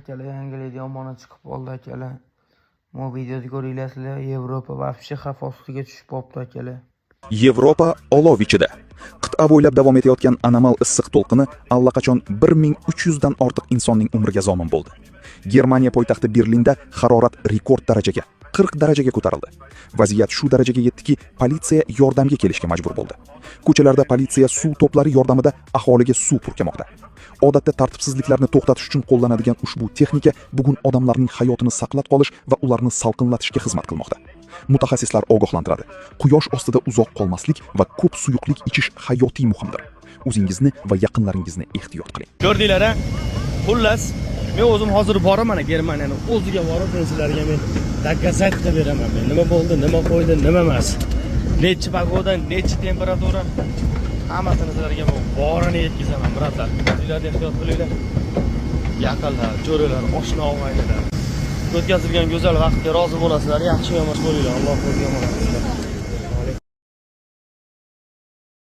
Akalar, yangilik yomoni chiqib qoldi, akalar. Bu videoni ko'ringlar sizlar, Yevropa вообще xavf ostiga tushib qolibdi, akalar. Yevropa olov ichida. Qit'a bo'ylab davom etayotgan anomal issiq to'lqini allaqachon 1300 dan ortiq insonning umriga zomin bo'ldi. Germaniya poytaxti Berlinda harorat rekord darajaga, 40 darajaga ko'tarildi. Vaziyat shu darajaga yetdiki, politsiya yordamga kelishga majbur bo'ldi. Ko'chalarda politsiya suv to'plari yordamida aholiga suv purkamoqda. Odatda tartibsizliklarni to'xtatish uchun qo'llanadigan ushbu texnika bugun odamlarning hayotini saqlab qolish va ularni salqinlatishga xizmat qilmoqda. Mutaxassislar ogohlantiradi. Quyosh ostida uzoq qolmaslik va ko'p suyuqlik ichish hayotiy muhimdir. O'zingizni va yaqinlaringizni ehtiyot qiling. Ko'rdinglar, a? Xullas, men o'zim hozir boraman, mana Germaniyani o'ziga borib, men sizlarga men доказать qilib beraman men nima bo'ldi, nima qo'ydi, nima emas. Nechi погода, nechi temperatura, hammasini sizlarga men borini yetkazaman, брат lar. O'zinglarni ehtiyot qilinglar. Yaqinlar, jo'ralar, oshna og'aynilar. O'tkazilgan go'zal vaqtga rozi bo'lasizlar, yaxshi yomon bo'linglar. Alloh o'ziga omonat qilsin.